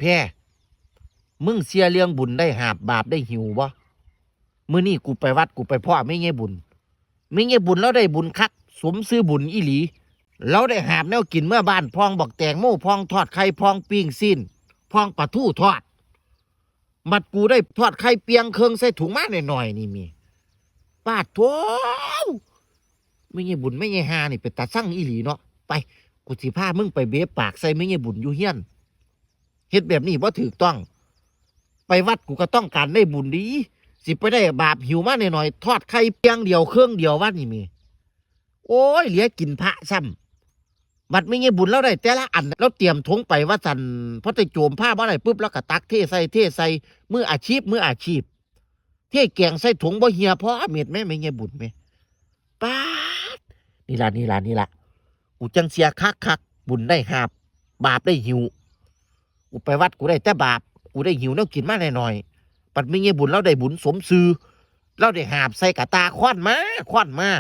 ແທ້ ມຶງເຊື່ອເລື່ອງບຸນໄດ້ຫາບ ບາບໄດ້ຫິວບໍ່? ມື້ນີ້ກູໄປວັດ ກູໄປພໍ້ແມ່ຍາຍບຸນ. ແມ່ຍາຍບຸນລາວໄດ້ບຸນຄັກ ສົມຊື່ບຸນອີ່ຫຼີ. ລາວໄດ້ຫາບແນວກິນເມືອບ້ານ ພອງບັກແຕງໂມ ພອງທອດໄຂ່ ພອງປີ້ງຊີ້ນ ພອງປາທູທອດ. ບັດກູໄດ້ທອດໄຂ່ປ່ຽງເຄິ່ງໃສ່ຖົງມາໜ້ອຍໆ ນີ້ແມະ. ປາດໂທ້! ແມ່ຍາຍບຸນແມ່ຍາຍຫ່ານີ້ເປັນຕາຊັງອີ່ຫຼີເນາະ. ໄປ ກູຊິພາມຶງໄປເບະປາກໃສ່ແມ່ຍາຍບຸນຢູ່ເຮືອນ. ເຮັດແບບນີ້ບໍ່ຖືກຕ້ອງ. ໄປວັດກູກໍຕ້ອງການໄດ້ບຸນເດ. ຊິໄປໄດ້ບາບຫິວມາໜ້ອຍໆ ທອດໄຂ່ປ່ຽງດຽວເຄິ່ງດຽວວ່ານີ້ແມະ. ໂອ້ຍ ເຫຼືອກິນພະຊ້ຳ. ບັດແມ່ຍາຍບຸນລາວໄດ້ແຕ່ລະອັນ ລາວຕຽມຖົງໄປວ່າຊັ້ນ. ພໍໄດ້ໂຈມພະມາໄດ້ປຶບ ລາວກໍຕັກເທໃສ່ ເທໃສ່. ມືອາຊີບ ມືອາຊີບ. ເທແກງໃສ່ຖົງບໍ່ເຫ່ຍພໍເມັດແມະ ແມ່ຍາຍບຸນແມະ. ປາດ! ນີ້ລະ ນີ້ລະ ນີ້ລະ ກູຈັ່ງເຊື່ອຄັກໆ ບຸນໄດ້ຫາບ ບາບໄດ້ຫິວ. ກູໄປວັດ ກູໄດ້ແຕ່ບາບ ກູໄດ້ຫິວແນວກິນມາໜ້ອຍໆ. ບັດແມ່ຍາຍບຸນລາວໄດ້ບຸນສົມຊື່ ລາວໄດ້ຫາບໃສ່ກະຕ່າ ຄ້ອນມາ ຄ້ອນມາ.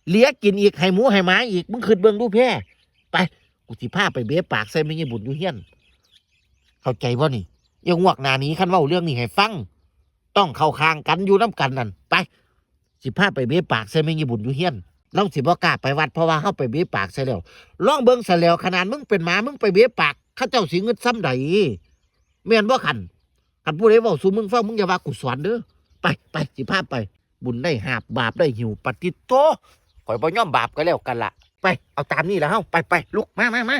ເຫຼືອກິນອີກ ໃຫ້ໝູໃຫ້ໝາອີກ. ມຶງຄິດເບິ່ງດູແພ. ໄປ ກູຊິພາໄປເບະປາກໃສ່ແມ່ຍາຍບຸນຢູ່ເຮືອນ. ເຂົ້າໃຈບໍ່ນີ້? ຢ່າງວກໜ້າໜີ ຄັນເວົ້າເລື່ອງນີ້ໃຫ້ຟັງ. ຕ້ອງເຂົ້າຂ້າງກັນ ຢູ່ນຳກັນນັ້ນ. ໄປ ຊິພາໄປເບະປາກໃສ່ແມ່ຍາຍບຸນຢູ່ເຮືອນ. ລາວຊິບໍ່ກ້າໄປວັດ ເພາະວ່າເຮົາໄປເບະປາກໃສ່ແລ້ວ. ລອງເບິ່ງຊັ້ນແຫຼ້ວ ຂະໜາດມຶງເປັນໝາ ມຶງໄປເບະປາກ ເຂົາເຈົ້າຊິງຶດສ່ຳໃດ? ແມ່ນບໍ່ຄັນ? ຄັນຜູ້ໃດເວົ້າສູ່ມຶງຟັງ ມຶງຢ່າວ່າກູສອນເດີ້. ໄປ ໄປ ຊິພາໄປ. ບຸນໄດ້ຫາບ ບາບໄດ້ຫິວ. ປະຕິດໂຕ! ຂ້ອຍບໍ່ຍອມບາບກໍແລ້ວກັນລະ. ໄປ ເອົາຕາມນີ້ລະເຮົາ. ໄປ ໄປ ລຸກ ມາ ມາ ມາ.